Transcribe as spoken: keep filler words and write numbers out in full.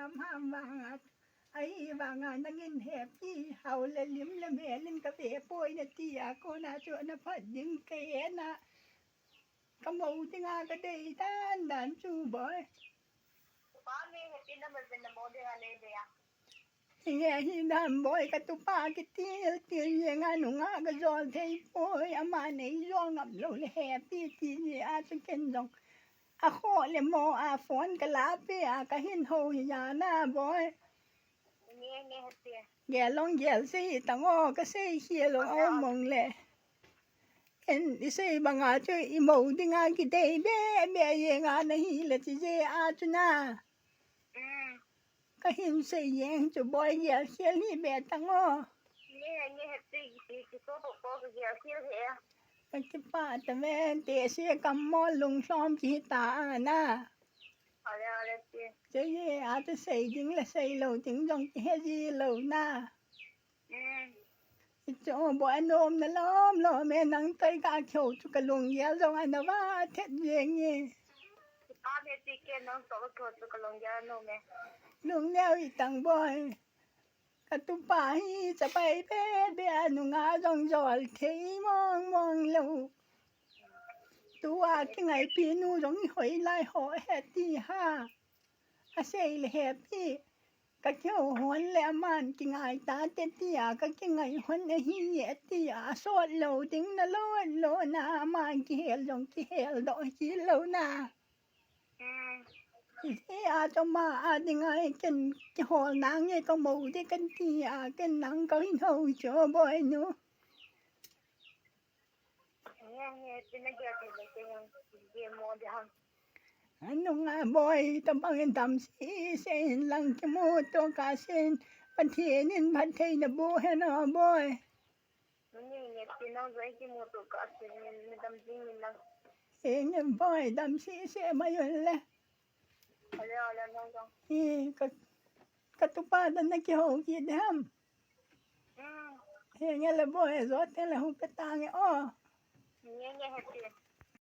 Ham ham vanga, ahi vanga nangin hepi hao le lim le melin kave poi nati a kona chu naphat ding kahe na. Kamou dinga kadei dan dan chu boi. Pa mi hepi na ma zen na mo dinga nei dei a. Hinge hi dan boi katupa kitil til jenga nunga kajol thei poi ama nei jol ngam lou le hepi ti jia chu ken jong. Akhoh le mo a phone kalape a kahin hou hi jana boi. Nge nge hepi. Gel long gel sei tango kasei khel lou a mong le. Ken isei banga chu imou dinga kidei be be jenga nahi le ti jia chu na. Mm. Kahin sei jeng chu boi gel khel hi be tango. Nge nge hepi ki ki ko ko ko gel khel he. Kakipah tave te se kammo lung lhom kihita ana. Ale ale ti. Che ye ata sei ding le sei lou ding jong kihe ji lou na. Mm. Ichu boi anom na lom lom e nang toi kakihou chu kalung gel jong ana va thet jeng e. Pa me ti ke nang toi kakihou chu kalung gel anom e. Lung neo itang boi. Katupa hi chapai be be a nunga jong jol thei mong mong lou. Tua kingaipi nu jong ihoi lai ho he ti ha. Asei le hepi. Kakihou hon le aman kingai tate ti a kakingai hon ahi e ti a asot lou ding na lou lou na aman kihel jong kihel doh kilou na. Hi a choma a dinga ken kihol nange kamou de kan ti a ken nang kahin hou cho boi nu. Nge nge ti na gel ti le ke yang ti mo de hang. Anunga boi tabang in dam sese in lang kimu to kasin Pathen in phatthei naboh hen o boi. Nge nge ti nang joi kimu to kasin in mi dam jing in lang. He nge boi dam sese mai un le. Ale ale nang jong. He ka katupa dan nakihou kit de ham. Mm. He nge le boi jot te le hung pe tange o. Nge nge hepi.